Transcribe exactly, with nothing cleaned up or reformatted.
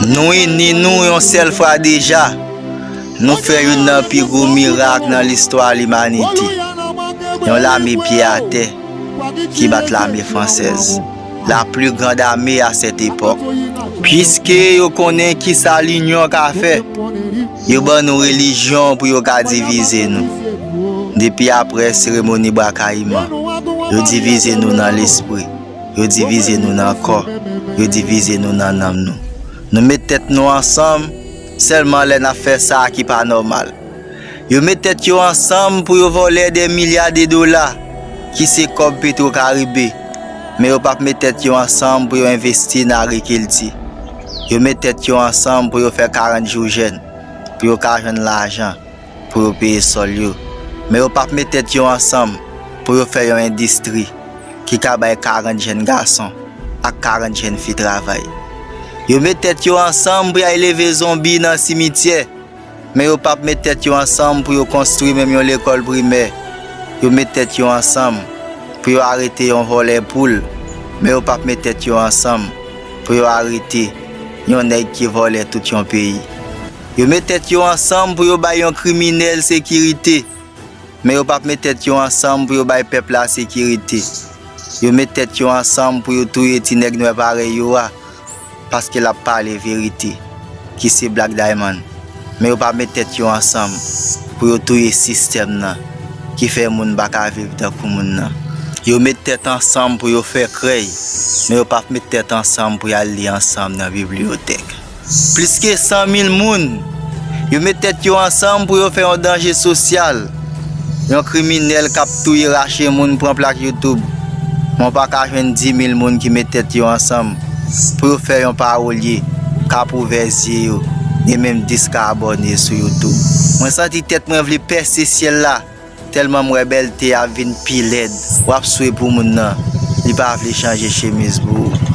Nou ini nou yon sèl fwa deja. Nou fè youn nan pi gwo mirak nan listwa limanite. Yon lame pye atè ki bat lame fransèz. La plus grande armée à cette époque. Piske yo konnen ki sa linyon ka fè, yo ban nou relijyon pou yo ka divize nou. Depi apre seremoni Bwa Kayiman, yo divize nou nan lespri, yo divize nou nan kò, yo divize nou nan nanm nou. Nou met tèt nou ansanm sèlman lè n ap fè sa ki pa nòmal. Yo met tèt yo ansanm pou yo vòlè dè milya de dola, ki se kòb Petro Karibe, men yo p ap met tèt yo ansanm pou yo envesti nan agrikilti. Yo met tèt yo ansanm pou yo fè karant jou jèn, pou yo ka jwenn lajan pou yo peye sòl yo. Men yo p ap met tèt yo ansanm pou yo fè yon endistri ki ka bay karant jèn gason ak karant jèn fi travay. Yo met tèt yo ansanm pou y al leve zonbi nan simityè, men yo p ap met tèt yo ansanm pou yo konstwi menm yon lekòl primè. Yo met tèt yo ansanm pou yo arete yon vòlè poul, men yo p ap met tèt yo ansanm pou yo arete yon nèg ki vòlè tout yon peyi. Yo met tèt yo ansanm pou yo bay yon kriminèl sekirite, men yo p ap met tèt yo ansanm pou yo bay pèp la sekirite. Yo met tèt yo ansanm pou yo touye ti nèg nwè parèy yo a, paske l ap pale verite, ki se Black Diamond. Men yo pa met tèt yo ansanm pou yo touye sistèm nan, ki fè moun pa ka viv tankou moun nan. Yo met tèt ansanm pou yo fè krèy, men yo pa met tèt ansanm pou y al li ansanm nan bibliyotèk. Plis ke san mil moun, yo met tèt yo ansanm pou yo fè yon danje sosyal. Yon kriminèl k ap touye, rache moun, pran plak YouTube. Men w pa ka jwenn dis mil moun ki met tèt yo ansanm pou yo fè yon pawolye k ap ouvè zye yo, gen menm dis ka abòne sou YouTube. Mwen santi tèt mwen vle pèse syèl la, tèlman m wè bèlte a vin pi lèd. W ap swe pou moun nan, li pa vle chanje chemiz pou ou.